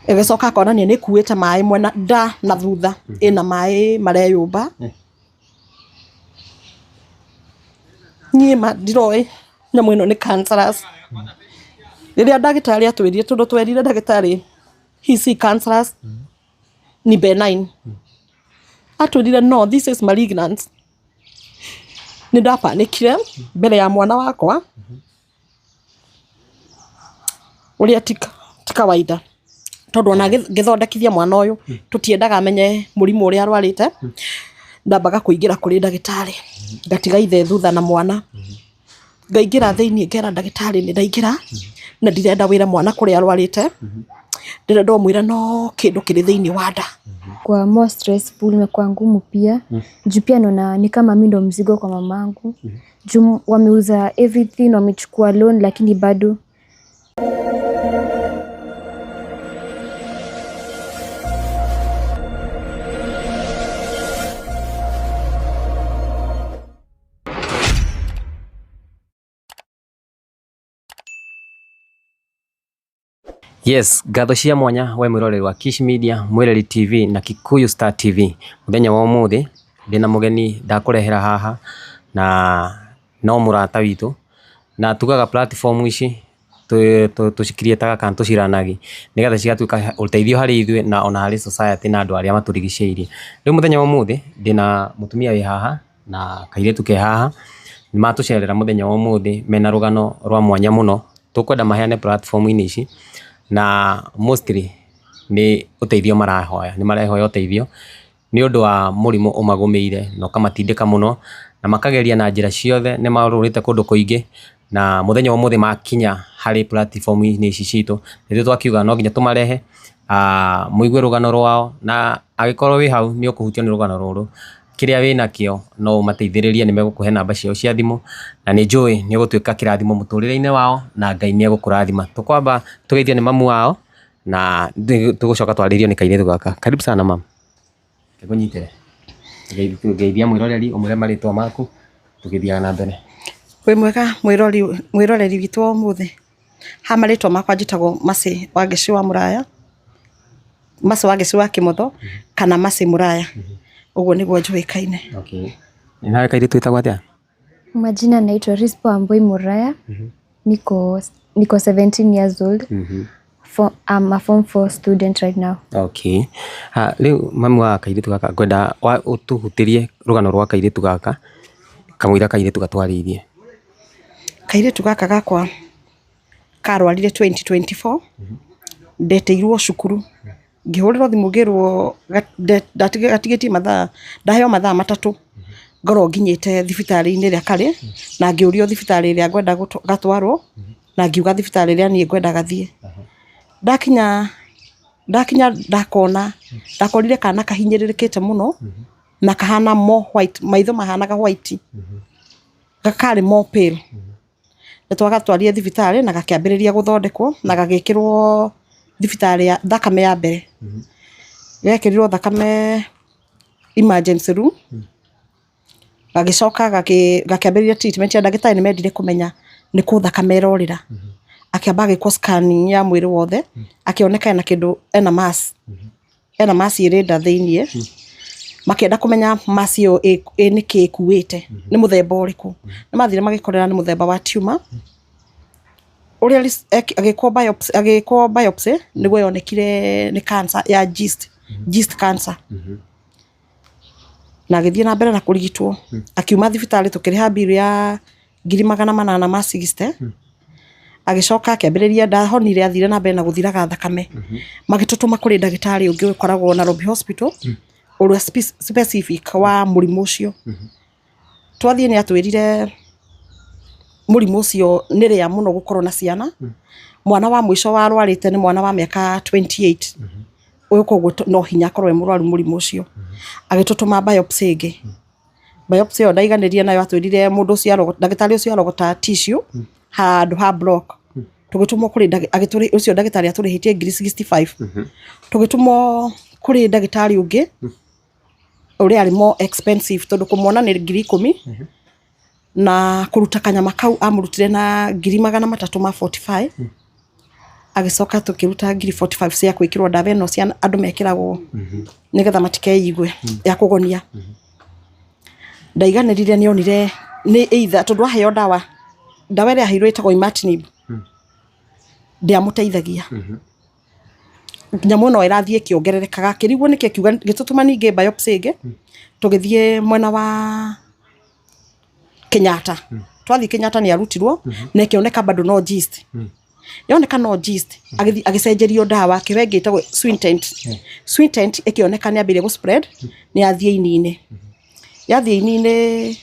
Ĩgĩcoka akonania nĩ ĩkuĩte maĩ mwena nda na thutha, ĩna maĩ mareyũmba. Niĩ ma ndiroĩ nyamũ ĩno nĩ cancerous. Rĩrĩa ndagĩtarĩ atwĩrire, tondũ twerire ndagĩtarĩ he see cancerous ni benign. Atwĩrire no this is malignant. Nĩ ndapanikire mbere ya mwana wakwa. Ũrĩa ti kawaida tondũ ona ngĩthondekithia mwana ũyũ tũtiendaga amenye mũrimũ ũrĩa arwarĩte, ndambaga kũingĩra kũrĩ ndagĩtarĩ ngatiga ithe thutha na mwana, ngaingĩra thĩiniĩ ngera ndagĩtarĩ nĩ ndaingĩra na ndirenda wĩre mwana kũrĩa arwarĩte, ndĩrenda ũmwĩre no kĩndũ kĩrĩ thĩiniĩ wa nda. Kwa more stressful imekuwa ngumu pia juu pia naona ni kama mi ndo mzigo kwa mamangu juu wameuza everything, wamechukua loan lakini bado. Yes, ngatho cia mwanya we mwĩroreri wa Kish Media, Mwĩreri TV na Kikuyu Star TV. Mũthenya wa ũmũthĩ ndĩna mũgeni ndakũrehera haha na no mũrata witũ na tugaga platform ici tũcikiriĩtaga kana tũciranagi nĩgetha cigatuĩka ũteithio harĩ ithuĩ na ona harĩ society na andũ arĩa matũrigicĩirie. Rĩu mũthenya wa ũmũthĩ ndĩna mũtumia wĩ haha na kairĩtu ke haha, nĩ matũcerera mũthenya wa ũmũthĩ mena rũgano rwa mwanya mũno, tũkwenda maheane platform-inĩ ici, na mostly nĩ ũteithio marahoya, nĩ marehoya ũteithio nĩ ũndũ wa mũrimũ ũmagũmĩire na ũkamatindĩka mũno, na makageria na njĩra ciothe, nĩ marũrĩte kũndũ kũingĩ, na mũthenya wa ũmũthĩ makinya harĩ platform-inĩ ici citũ, nĩrĩo twakiuga no nginya tũmarehe, mũigue rũgano rwao, na angĩkorwo wĩ hau nĩ ũkũhutio nĩ rũgano rũrũ, kĩrĩa wĩnakĩo no ũmateithĩrĩrie, nĩ megũkũhe namba ciao cia thimũ, na nĩ njũĩ nĩ ũgũtuĩka kĩrathimo mũtũrĩre-inĩ wao, na Ngai nĩ egũkũrathima. Tũkwamba tũgeithio nĩ mamu wao, na tũgũcoka twarĩrio nĩ kairĩtu gaka. Karibu sana ma'am. Ngũnyitĩre. Ngeithia mwĩroreri ũmwĩre marĩtwa maku tũgĩthiaga na mbere. Wĩ mwega mwĩrori mwĩroreri witũ wa ũmũthĩ. Ha marĩtwa makwa njĩtagwo Mercy Wangeci wa Mũraya, Mercy Wangeci wa Kĩmotho kana Mercy Mũraya. Ũguo nĩguo njũĩkaine. Okay. Nawe kairĩtu wĩtagwo atĩa? Majina naitwa Rispo Amboi Muraya. Niko 17 years old. I'm a form 4 student right now. Okay. Ha, rĩu mami wa kairĩtu gaka ngwenda ũtũhutĩrie rũgano rwa kairĩtu gaka kamũira kairĩtu gatwarĩirie. Kairĩtu gaka gakwa karwarire 2024, ndetĩirwo cukuru, ngĩhũrĩrwo thimũ ngĩrwo gatigĩtie mathaa, ndaheo mathaa matatũ ngorwo nginyĩte thibitarĩ-inĩ ĩrĩa karĩ, na ngĩũrio thibitarĩ ĩrĩa ngwenda gatwarwo, na ngiuga thibitarĩ ĩrĩa niĩ ngwenda gathiĩ. Ndakinya ndakinya ndakona, ndakorire kana kahinyĩrĩrĩkĩte mũno, na kahana more white, maitho mahanaga white, karĩ more pale. Nĩ twagatwarire thibitarĩ na gakĩambĩrĩria gũthondekwo na gagĩkĩrwo thibitarĩ ya thakame ya mbere. Gekĩrirwo thakame emergency room, gagĩcoka gakĩambĩrĩria treatment ya ndagĩtarĩ nĩ mendire kũmenya nĩ kũ thakame ĩrorĩra. Akĩamba agĩkwo scan ya mwĩrĩ wothe, akĩoneka ena kĩndũ ena mass. Ena mass ĩrĩ nda thĩiniĩ, makĩenda kũmenya mass ĩyo nĩkĩ ĩkuĩte, nĩ mũthemba ũrĩkũ. Nĩ mathire magĩkorera nĩ mũthemba wa tumor, ũrĩa agĩkwo biopsy, agĩkwo biopsy nĩguo yonekire nĩ cancer ya GIST, GIST cancer. Na agĩthiĩ na mbere na kũrigitwo, akiuma thibitarĩ tũkĩrĩha bill ya 860,000. Agĩcoka akĩambĩrĩria ndahonire athire na mbere na gũthiraga thakame. Magĩtũtũma kũrĩ ndagĩtarĩ ũngĩ ũkoragwo Nairobi Hospital, ũrĩa specific wa mũrimũ ũcio. Twathiĩ nĩ atwĩrire mũrimũ ũcio nĩ rĩa mũno gũkorwo na ciana. Mwana wa mũico warwarĩte nĩ mwana wa mĩaka 28. Ũyũ koguo no hinya akorwo e mũrwaru mũrimũ ũcio. Agĩtũtũma biopsy ĩngĩ. Biopsy ĩyo ndaiganĩrie nayo atwĩrire mũndũ ũcio ndagĩtarĩ ũcio arogota tissue handũ ha block. Tũgĩtũmwo kũrĩ ũcio ndagĩtarĩ atũrĩhĩtie 65,000. Tũgĩtũmwo kũrĩ ndagĩtarĩ ũngĩ ũrĩa arĩ more expensive tondũ kũmwona nĩ 10,000 na kũruta kanyama kau amũrutire na 345,000. Agĩcoka tũkĩruta ngiri 45 cia gwĩkĩrwo ndawa ĩno cia andũ mekĩragwo nĩgetha matikeigue ya kũgonia. Ndaiganĩrire nĩ onire nĩ either tondũ aheo ndawa, ndawa ĩrĩa aheirwo ĩtagwo Imatinib ndĩamũteithagia. Nyamũ ĩno ĩrathiĩ ĩkĩongererekaga, akĩrigwo nĩkĩ akiuga gĩtũtũma ningĩ biopsy ĩngĩ, tũgĩthiĩ mwena wa Kenyatta. Twathiĩ Kenyatta nĩ arutirwo na ĩkĩoneka bado no GIST. Yoneka no GIST, agĩthiĩ agĩcenjerio ndawa akĩheo ĩngĩ ĩtagwo Swintent. Swintent ĩkĩoneka nĩ yambĩrĩria gũ spread, nĩ yathiĩ ini-inĩ. Yathiĩ ini-inĩ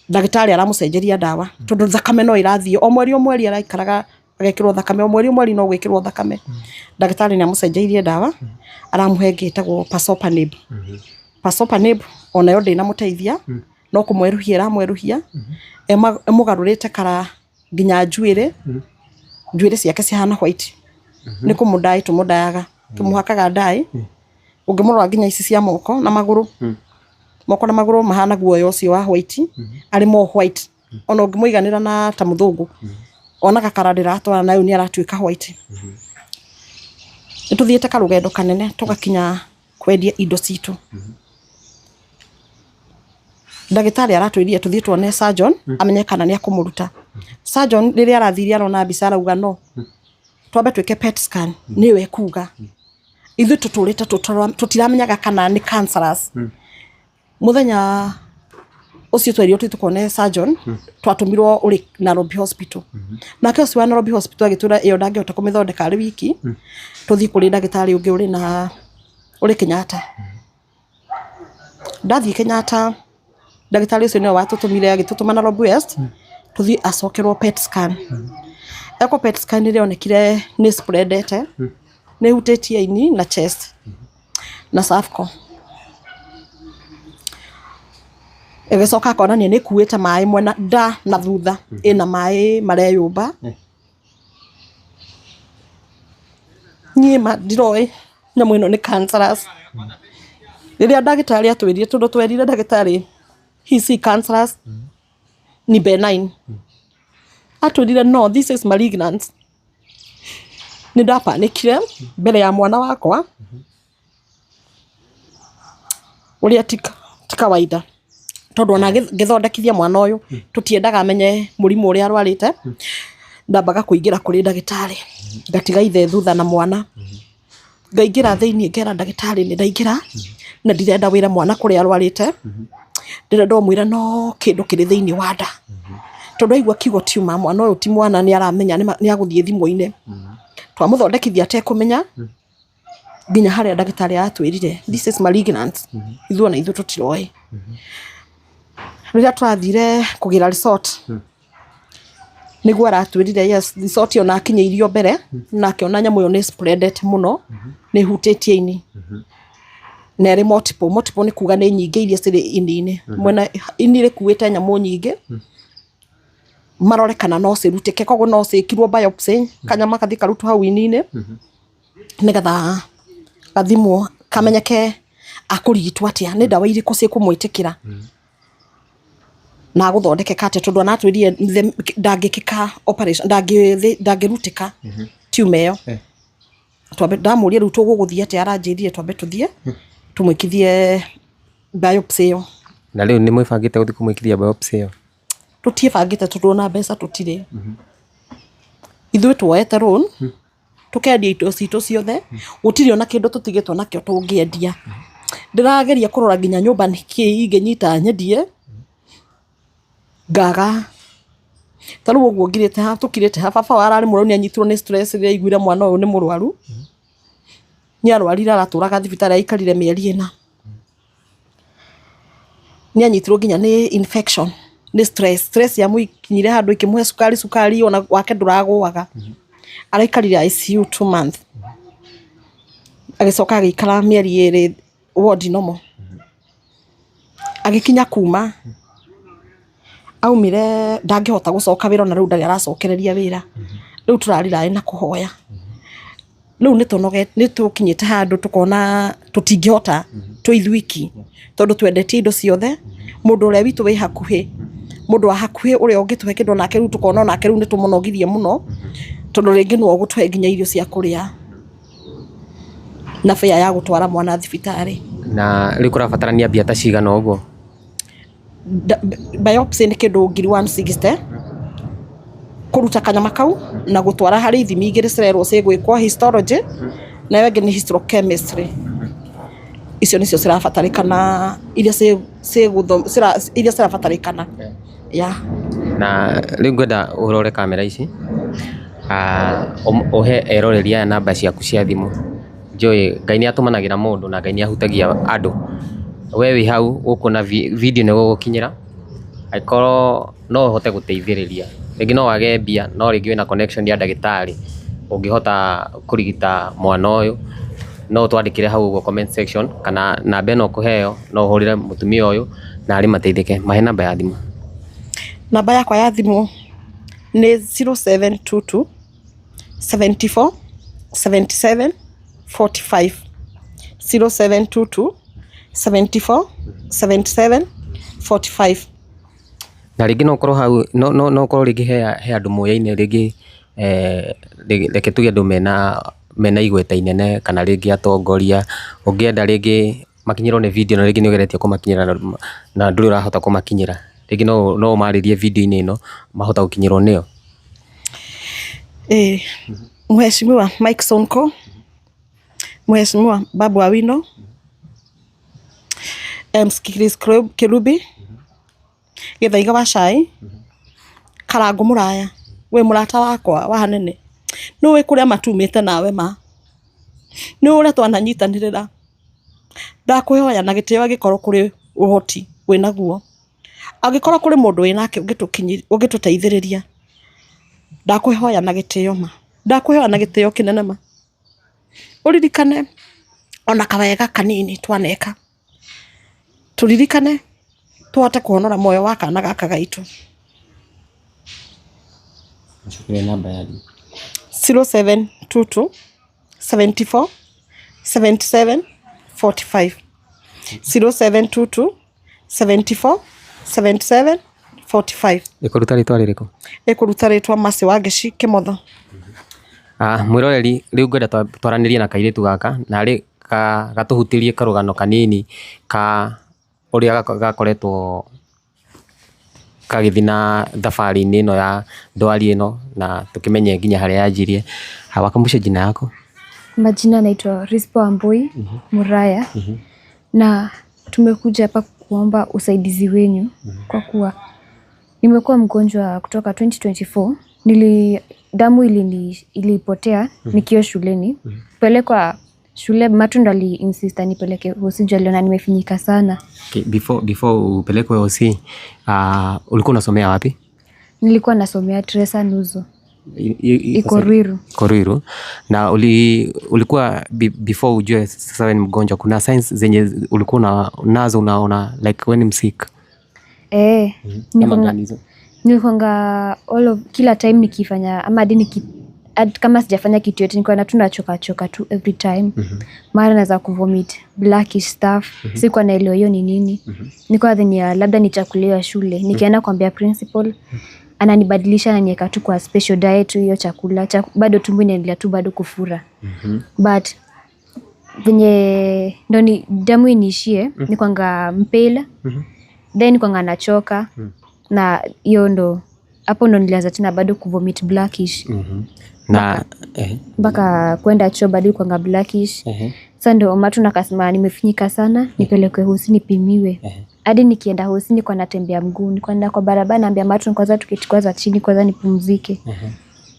ndagĩtarĩ aramũcenjeria ndawa tondũ thakame no ĩrathiĩ o mweri o mweri araikaraga agekĩrwo thakame o mweri o mweri no gwĩkĩrwo thakame. Ndagĩtarĩ nĩ amũcenjeirie ndawa aramũhe ĩngĩ ĩtagwo Pazopanib. Pazopanib onayo ndĩnamũteithia no kũmwerũhia ĩramwerũhia ĩmũgarũrĩte kara nginya njuĩrĩ, njuĩrĩ ciake cihana white. Nĩ kũmũdye tũmũdayaga, tũmũhakaga dye, ũngĩmũrora nginya ici cia moko na magũrũ, moko na magũrũ mahana guoya ũcio wa white, arĩ more white. Ona ũngĩmũiganĩra na ta mũthũngũ, onaga kara ndĩratwarana na rĩu nĩ aratuĩka white. Nĩ tũthiĩte karũgendo kanene tũgakinya kwendia indo citũ. Ndagĩtarĩ aratwĩrire tũthiĩ tuone surgeon amenye kana nĩ ekũmũruta. Surgeon rĩrĩa arathire arona mbica arauga no, twambe twĩke PET scan nĩyo ĩkuga. Ithuĩ tũtũrĩte tũtiramenyaga kana nĩ cancerous. Mũthenya ũcio twerirwo tũthiĩ tũkone surgeon, twatũmirwo ũrĩ Nairobi Hospital. Nake ũcio wa Nairobi Hospital agĩtwĩra ĩyo ndangĩhota kũmĩthondeka arĩ wiki, tũthiĩ kũrĩ ndagĩtarĩ ũngĩ ũrĩ na ũrĩ Kenyatta. Ndathiĩ Kenyatta, ndagĩtarĩ ũcio nĩwe watũtũmire agĩtũtũma Nairobi West, tũthiĩ acokerwo PET scan. Ekwo PET scan nĩrĩonekire nĩ spreadete, nĩ ĩhutĩtie ini na chest na cervical. Ĩgĩcoka akonania nĩ ĩkuĩte maĩ mwena nda na thutha ĩna maĩ mareyũmba. Niĩ ma ndiroĩ nyamũ ĩno nĩ cancerous. Rĩrĩa ndagĩtarĩ atwĩrire tondũ twerire ndagĩtarĩ he see cancerous ni benign. Atwĩrire no this is malignant. Nĩ ndapanikire mbere ya mwana wakwa ũrĩa ti kawaida tondũ ona ngĩthondekithia mwana ũyũ tũtiendaga amenye mũrimũ ũrĩa arwarĩte, ndambaga kũingĩra kũrĩ ndagĩtarĩ ngatiga ithe thutha na mwana. Ngaingĩra thĩiniĩ ngera ndagĩtarĩ nĩ ndaingĩra na ndirenda wĩre mwana kũrĩa arwarĩte, ndĩrenda ũmwĩre no kĩndũ kĩrĩ thĩiniĩ wa nda. Tondũ aigua kiugo tumor mwana ũyũ ti mwana nĩ aramenya nĩ agũthiĩ thimũ-inĩ. Twamũthondekithia atekũmenya nginya harĩa ndagĩtarĩ aratwĩrire this is malignant, ithuĩ ona ithuĩ tũtiroĩ. Rĩrĩa tũrathire kũgĩra result, nĩguo aratwĩrire yes result ĩyo na akinyĩirio mbere na akĩona nyamũ ĩyo nĩ spreadete mũno, nĩ ĩhutĩtie ini na ĩrĩ multiple. Multiple nĩ kuga nĩ nyingĩ iria cirĩ ini-inĩ. Mwena ini rĩkuĩte nyamũ nyingĩ, marore kana no cirutĩke, koguo no ciĩkirwo biopsy, kanyama gathiĩ karutwo hau ini-inĩ nĩgetha gathimwo kamenyeke akũrigitwo atĩa, nĩ ndawa irĩkũ cikũmwĩtĩkĩra na agũthondekeka atĩa, tondũ anatwĩrire ndangĩkĩka operation, ndangĩrutĩka tumor ĩyo. Twambe ndamũria rĩu tũgũgũthiĩ atĩa, aranjĩrire twambe tũthiĩ tũmwĩkithie biopsy ĩyo. Na rĩu nĩ mwĩbangĩte gũthiĩ kũmwĩkithia biopsy ĩyo? Tũtiĩbangĩte tondũ ona mbeca tũtirĩ. Ithuĩ tuoete loan, tũkendia indo citũ ciothe, gũtirĩ ona kĩndũ tũtigĩtwo nakĩo tũngĩendia. Ndĩrageria kũrora nginya nyũmba nĩkĩ ingĩnyita nyendie, ngaga. Ta rĩu ũguo ngirĩte haha tũkirĩte haha, baba wao ararĩ mũrwaru nĩ anyitirwo nĩ stress rĩrĩa aiguire mwana ũyũ nĩ mũrwaru. Nĩ arwarire aratũraga thibitarĩ aikarire mĩeri ĩna. Nĩ anyitirwo nginya nĩ infection nĩ stress. Stress yamũkinyire handũ ĩkĩmũhe cukari cukari ona wake ndũragũaga. Araikarire ICU 2 months. Agĩcoka agĩikara mĩeri 2 ward normal. Agĩkinya kuma aumire ndangĩhota gũcoka wĩra ona rĩu ndarĩ aracokereria wĩra. Rĩu tũrarira na kũhoya. Rĩu nĩ tũkinyĩte handũ tũkona tũtingĩhota twĩ ithuiki tondũ twendetie indo ciothe. Mũndũ ũrĩa witũ wĩ hakuhĩ, mũndũ wa hakuhĩ ũrĩa ũngĩtũhe kĩndũ onake rĩu tũkona onake rĩu nĩ tũmũnogirie mũno. Tondu ringi no ũgũtũhe nginya irio cia kũrĩa na bĩa ya gũtwara mwana thibitarĩ. Na rĩu kũrabatarania mbia ta cigana ũguo? Biopsy nĩ kĩndũ 160,000 kũruta kanyama kau na gũtwara harĩ ithimi igĩrĩ cirerwo cigwĩkwo, histology na ĩyo ĩngĩ nĩ histochemistry. Icio nĩcio cirabatarĩkana, iria iria cirabatarĩkana, yeah. Na rĩu ngwenda ũrore kamera ici, ũhe eroreri aya namba ciaku cia thimũ. Njũĩ Ngai nĩ atũmanagĩra mũndũ na Ngai nĩ ahutagia andũ. We wĩ hau ũkuona video nĩ gũgũkinyĩra, angĩkorwo no ũhote gũteithĩrĩria, rĩngĩ no wage mbia no rĩngĩ wĩna connection ya ndagĩtarĩ ũngĩhota kũrigita mwana ũyũ, no ũtwandĩkĩre hau ũguo comment section, kana namba ĩno ũkũheo no ũhũrĩre mũtumia ũyũ na arĩ mateithĩke. Mahe namba ya thimũ. Namba yakwa ya thimũ nĩ 0722 74 77 45, 0722 74 77 45. Na rĩngĩ no ũkorwo hau, no ũkorwo rĩngĩ he andũ moyaine rĩngĩ, reke tuge andũ mena igweta inene kana rĩngĩ atongoria, ũngĩenda rĩngĩ makinyĩrwo nĩ video na rĩngĩ nĩ ũgeretie kũmakinyĩra na ndũrĩ ũrahota kũmakinyĩra, rĩngĩ no ũmarĩrie video-inĩ ĩno mahota gũkinyĩrwo nĩyo. Mheshimiwa Mike Sonko, Mheshimiwa Babu Owino, MC Chris Kirubi, Gĩthaiga wa Cai, Karangũ Mũraya, wĩ mũrata wakwa wa hanene, nĩ ũĩ kũrĩa matumĩte nawe ma, nĩ ũĩ ũrĩa twananyitanĩrĩra, ndakũhoya na gĩtĩo angĩkorwo kũrĩ ũhoti wĩnaguo, angĩkorwo kũrĩ mũndũ wĩnake ũngĩtũteithĩrĩria, ndakũhoya na gĩtĩo ma, ndakũhoya na gĩtĩo kĩnene ma, ũririkane ona kawega kanini twaneka, tũririkane tũhote kũhonora muoyo wa kana gaka gaitũ. Ũcokerie namba ya thimũ. 0722 74 77 45, 0722 74 77 45. Ĩkũruta rĩtwa rĩrĩkũ? Ĩkũruta rĩtwa Mercy Wangeci Kĩmotho. Mwĩroreri, rĩu ngwenda twaranĩrie na kairĩtu gaka narĩ gatũhutĩrie karũgano kanini ka ũrĩa gakoretwo kagĩthiĩ na thabarĩ-inĩ ĩno ya ndwari ĩno na tũkĩmenye nginya harĩa yanjirie. Wakumbushe jina yako? Majina naitwa Rispo Amboi Muraya, na tumekuja hapa kuomba usaidizi wenyu kwa kuwa nimekuwa mgonjwa kutoka 2024. Damu ilipotea nikiwa shuleni. Pelekwa shule, matunda ali insist nipeleke hosi juu aliona nimefinyika sana. Okay, before upelekwe hosi, ulikuwa unasomea wapi? Nilikuwa nasomea Teresa Nuzo. Iko Ruiru. Iko Ruiru. Na ulikuwa before ujue sasa wewe ni mgonjwa, kuna signs zenye ulikuwa nazo unaona like when I'm sick? Kama gani hizo? Nilikuwanga all of, kila time nikifanya ama hadi kama sijafanya kitu yote nilikuwa tu nachoka choka tu every time. Mara naweza kuvomit blackish stuff. Sikuwa naelewa hiyo ni nini. Nilikuwa nadhani ya labda ni chakula ya shule. Nikienda kuambia principal, ananibadilisha, ananiweka tu kwa special diet hiyo chakula. Bado tumbo inaendelea tu bado kufura. But venye ndo ni damu iniishie, nikuanga mpale. Then nikuanga nachoka. Na hiyo ndo hapo ndo nilianza tena bado kuvomit blackish. Na, Mpaka kwenda choo bado kuanga blackish. Sasa ndo matron akasema nimefinyika sana, nipelekwe hosi nipimiwe. Hadi nikienda hosi nilikuwa natembea mguu, nilikuwa naenda kwa barabara naambia matron kwanza tuketi kwanza chini kwanza nipumzike.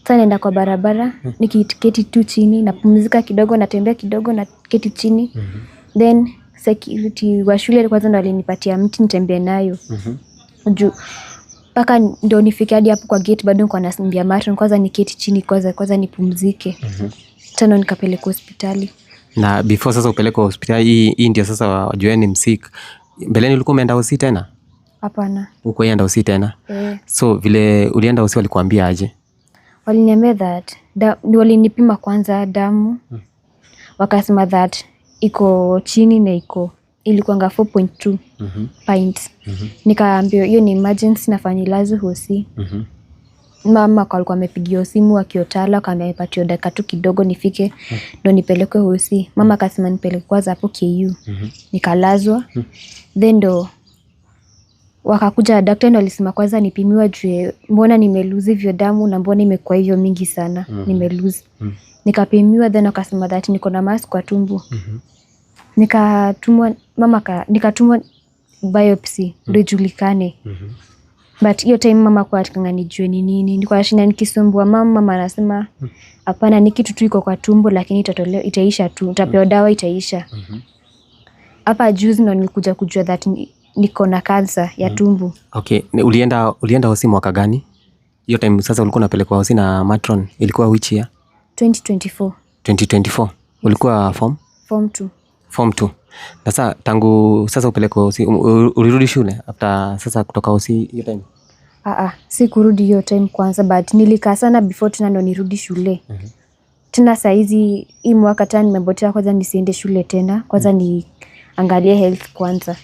Sasa naenda kwa barabara, nikiketi tu chini napumzika kidogo, natembea kidogo na keti chini. Then security wa shule kwanza ndo alinipatia mti nitembee nayo. Juu mpaka ndo nifike hadi hapo kwa gate bado nilikuwa naambia matron kwanza niketi chini kwanza nipumzike. Tena nikapelekwa hospitali. Na before sasa upelekwe hospitali, hii ndio sasa wajue ni msick. Mbeleni ulikuwa umeenda hosi tena? Hapana. Hukuenda hosi tena? So vile ulienda hosi walikuambia aje? Waliniambia that walinipima kwanza damu. Wakasema that iko chini na ilikuwanga 4.2 pints. Nikaambiwa hiyo ni emergency nafaa nilazwe hosi. Mama kwa alikuwa amepigiwa simu akiotala, akamepatiwa dakika tu kidogo nifike ndo nipelekwe hosi. Mama akasema nipeleke kwanza hapo KU. Nikalazwa. Then ndo wakakuja daktari, ndo alisema kwanza nipimiwa juu mbona nimelose hivyo damu na mbona imekuwa hivyo mingi sana nimelose. Nikapimiwa, then wakasema that niko na mass kwa tumbo. Nikatumwa mama nikatumwa biopsy ndo ijulikane. But hiyo time mama kwa atakanga nijue ni nini. Nilikuwa nashinda nikisumbua mama, mama anasema hapana, ni kitu tu iko kwa tumbo, lakini itatolewa, itaisha tu, utapewa dawa itaisha. Hapa juzi ndo nilikuja kujua that niko na kansa ya tumbo. Okay, ulienda hosi mwaka gani? Hiyo time sasa ulikuwa unapelekwa hosi na matron, ilikuwa which year? 2024. 2024. Ulikuwa form? Form 2. Form 2. Na sasa tangu sasa upelekwe hosi, ulirudi shule after sasa kutoka hosi hiyo time? Si kurudi hiyo time kwanza, but nilikaa sana before tena ndo nirudi shule. Tena saizi hii mwaka tena nimebotea, kwanza nisiende shule tena, kwanza niangalie health kwanza.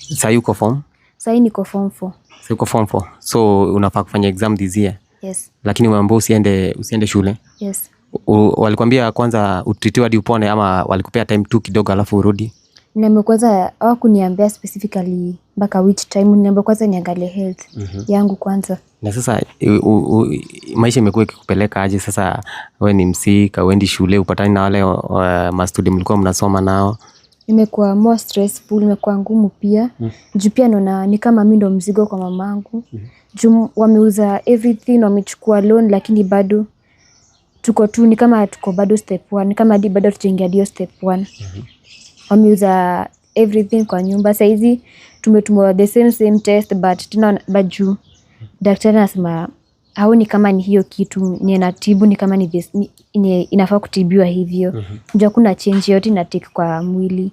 Sasa uko form? Sahii niko form 4. Sasa uko form 4. So unafaa kufanya exam this year. Yes. Lakini umeambiwa usiende shule. Yes. Walikwambia kwanza utritiwe hadi upone ama walikupea time tu kidogo alafu urudi? Niambia kwanza, hawakuniambia specifically mpaka which time, niambia kwanza niangalie health yangu kwanza. Na sasa maisha imekuwa ikikupeleka aje sasa? We ni msika, uendi shule, upatani na wale mastudi mlikuwa mnasoma nao? Imekuwa more stressful, imekuwa ngumu pia. Juu pia naona ni kama mi ndo mzigo kwa mamangu. Juu wameuza everything, wamechukua loan, lakini bado tuko tu ni kama tuko bado step one, ni kama hadi bado tujaingia hiyo step one. Wameuza everything kwa nyumba. Saizi tumetumiwa the same same test, but tena but juu daktari anasema haoni kama ni hiyo kitu ni inatibu, ni kama ni, this, ni inafaa kutibiwa hivyo. Juu hakuna change yote inatake kwa mwili.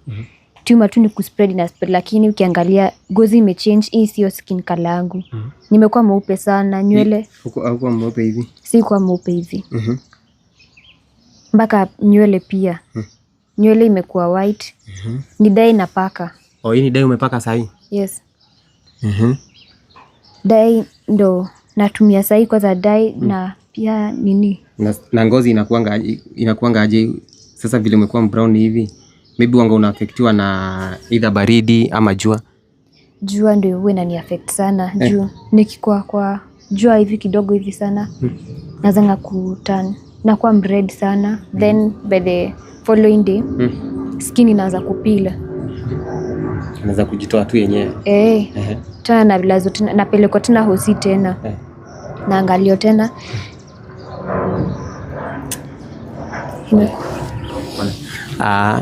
Tumor tu ni kuspread na spread, lakini ukiangalia gozi imechange. Hii sio skin color yangu. Nimekuwa mweupe sana, nywele Huko mweupe hivi? Sikuwa mweupe hivi. Mpaka nywele pia. Nywele imekuwa white. Ni dye napaka. Oh, hii ni dye umepaka sahi? Yes. Dye ndo natumia sahi kwanza, dye na pia nini. Na ngozi inakuanga aje sasa vile umekuwa brown hivi? Maybe wanga unaaffectiwa na either baridi ama jua? Jua ndio huwa inani affect sana. Juu nikikuwa kwa jua hivi kidogo hivi sana, nazanga kuturn, nakuwa mred sana, then by the following day skin inaanza kupeel. Anaweza kujitoa tu yenyewe. Eh, tena nalazwa tena, napelekwa tena hosi tena. Naangaliwa tena.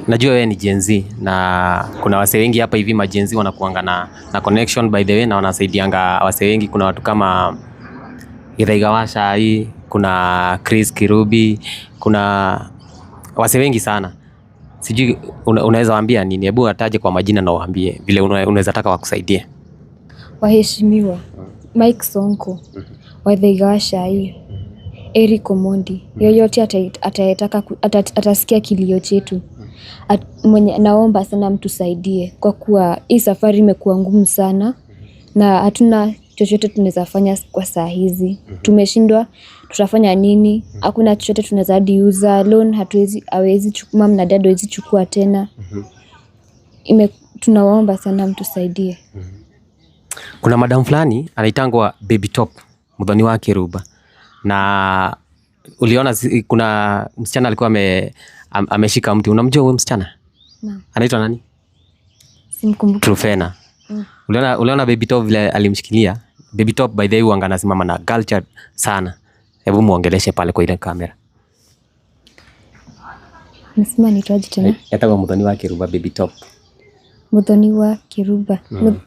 Najua wewe ni Gen Z na kuna wasee wengi hapa hivi ma Gen Z wanakuanga na connection by the way, na wanasaidianga wasee wengi. Kuna watu kama Githaiga wa Cai, kuna Chris Kirubi, kuna wasee wengi sana. Sijui unaweza waambia nini? Hebu wataje kwa majina na uwaambie vile unaweza taka wakusaidie. Waheshimiwa Mike Sonko, Wathaiga wa Cai, Eric Omondi, yoyote atayetaka atasikia kilio chetu. Mwenye naomba sana mtusaidie kwa kuwa hii safari imekuwa ngumu sana na hatuna chochote tunaweza fanya kwa saa hizi. Tumeshindwa, tutafanya nini? Hakuna chochote tunaweza hadi uza, loan hatuwezi, hawezi chukua, mum na dad hawezi chukua tena. Tunawaomba sana mtusaidie. Kuna madam fulani anaitangwa Baby Top, Muthoni wa Kiruba. Na uliona kuna msichana alikuwa ameshika mti. Unamjua huyo msichana? Naam. Anaitwa nani? Simkumbuki. Trufena. Uliona Baby Top vile alimshikilia? Baby Top by the way huanga anasimama na girl child sana. Hebu muongeleshe pale kwa ile kamera. Nasema anaitwaje tena? Etawa Muthoni wa Kiruba, Baby Top. Muthoni wa Kiruba.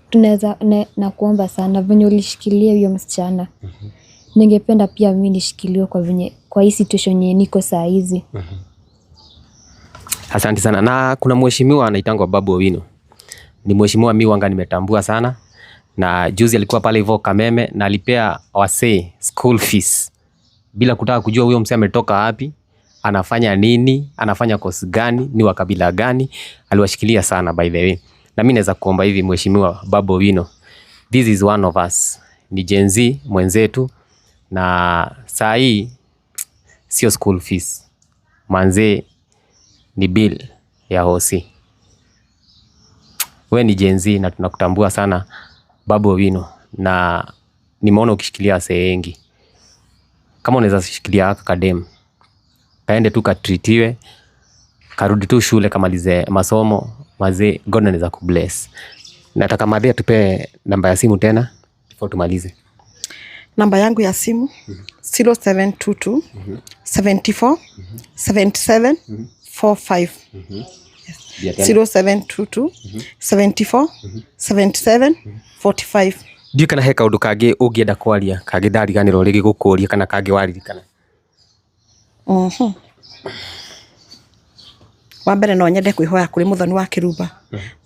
Tunaweza na kuomba sana venye ulishikilia huyo msichana. Ningependa pia mimi nishikiliwe kwa venye kwa hii situation yenye niko saa hizi. Asante sana. Na kuna mheshimiwa anaitangwa Babu Owino. Ni mheshimiwa mi wanga nimetambua sana. Na juzi alikuwa pale hivyo Kameme na alipea wasee school fees bila kutaka kujua huyo msee ametoka wapi, anafanya nini, anafanya course gani, ni wa kabila gani. Aliwashikilia sana by the way. Na mimi naweza kuomba hivi mheshimiwa Babu Owino, this is one of us. Ni Gen Z mwenzetu. Na saa hii sio school fees manze, ni bill ya hosi. We ni Gen Z na tunakutambua sana Babu Owino, na nimeona ukishikilia wasee wengi. Kama unaweza shikilia haka kadem kaende tu katreatiwe, karudi tu shule kamalize masomo mazee, God anaweza kubless. Nataka madhe atupe namba ya simu tena before tumalize. Namba yangu ya simu 0722 74 77 45. 0722 74 77 45. Ndiũ kana he kaũndũ kangĩ ũngĩenda kwaria kangĩ ndariganĩrwo rĩngĩ gũkũria kana kangĩ waririkana. Wa mbere no nyende kwĩhoya kũrĩ Mũthoni wa Kĩrumba.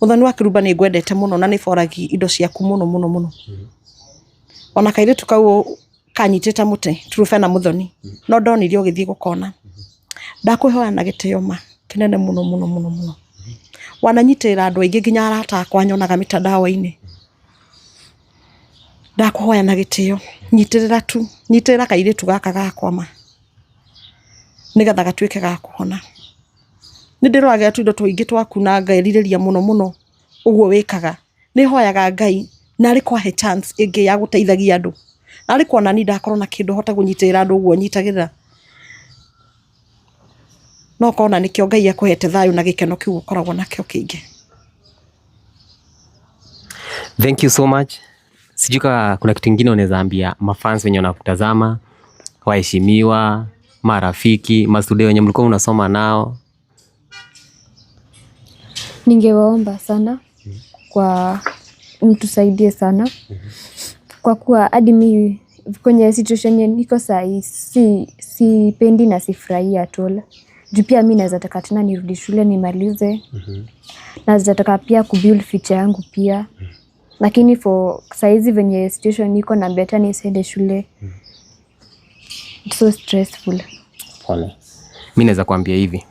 Mũthoni wa Kĩrumba nĩ ngwendete mũno na nĩ boragi indo ciaku mũno mũno mũno. Ona kairĩtu kau kanyitĩte mũtĩ Truphena Mũthoni no ndonire ũgĩthiĩ gũkona. Ndakwĩhoya na gĩtĩo ma kĩnene mũno mũno mũno mũno. Wananyitĩrĩra andũ aingĩ nginya arata akwa nyonaga mitandao-inĩ. Ndakũhoya na gĩtĩo nyitĩrĩra tu, nyitĩrĩra kairĩtu gaka gakwa ma nĩgetha gatuĩke ga kũhona. Nĩ ndĩroragĩra tũindo tũingĩ twaku na ngerirĩria mũno mũno ũguo wĩkaga. Nĩ hoyaga Ngai narĩ kwahe chance ĩngĩ ya gũteithagia andũ. Narĩ kuona ni ndakorwo na kĩndũ hote kũnyitĩrĩra andũ ũguo nyitagĩrĩra. No kona nĩkĩo Ngai akũhete thayũ na gĩkeno kĩu ũkoragwo nakĩo kĩingĩ. Thank you so much. Sijui kama kuna kitu kingine unaweza ambia mafans wenye wanakutazama, waheshimiwa, marafiki, mastude wenye mlikuwa unasoma nao. Ningewaomba sana kwa mtusaidie sana kwa kuwa hadi mi kwenye situation yenye niko sahii sipendi na sifurahii at all. Juu pia mi naweza taka tena nirudi shule nimalize. Naweza taka pia kubuild future yangu pia. Lakini for saizi venye situation iko na better nisiende shule. It's so stressful. Pole. Mi naweza kuambia hivi,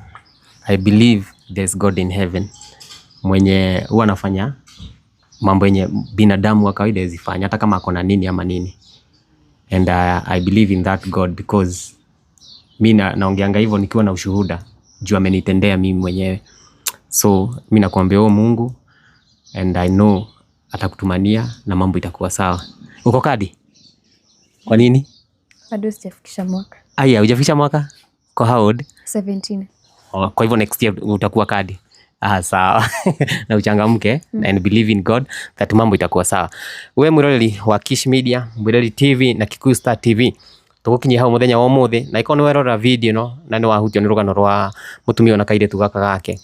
I believe there's God in heaven mwenye huwa anafanya mambo yenye binadamu wa kawaida hawezi fanya hata kama ako na nini ama nini, and I believe in that God because mi naongeanga hivyo nikiwa na ushuhuda juu amenitendea mimi mwenyewe. So mi nakuambia huo Mungu and I know atakutumania na mambo itakuwa sawa. Uko kadi? Kwa nini? Bado sijafikisha mwaka. Aya, hujafikisha mwaka? Kwa how old? 17. Oh, kwa hivyo next year utakuwa kadi. Ah, sawa. Na uchangamke and believe in God that mambo itakuwa sawa. We mwiroreri wa Kish Media, Mwiroreri TV na Kikuyu Star TV tugukinyia hau muthenya wa umuthi na ikorwo ni werorera video ino na ni wahutio ni rugano rwa mutumia na kairitu gaka gake,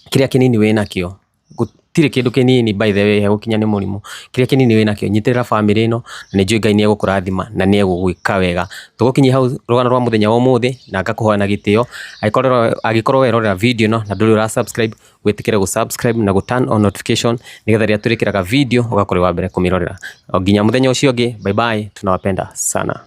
kiria kinini wi nakio gutire kindu kinini, by the way, hegukinya ni murimu, kiria kinini wi nakio nyitirira family ino na nĩ njũĩ Ngai nĩ egũkũrathima na nĩ egũgwĩka wega. Tugukinyia hau rugano rwa muthenya wa umuthi na ngakũhoya na gĩtĩo, angĩkorwo werorera video ino na ndũrĩ ũra subscribe, wĩtĩkĩre gũ subscribe na gũ turn on notification nĩgetha rĩrĩa tũrĩkĩraga video ũgakorwo wĩ wa mbere kũmĩrorera. O nginya mũthenya ũcio ũngĩ, bye bye, tunawapenda sana.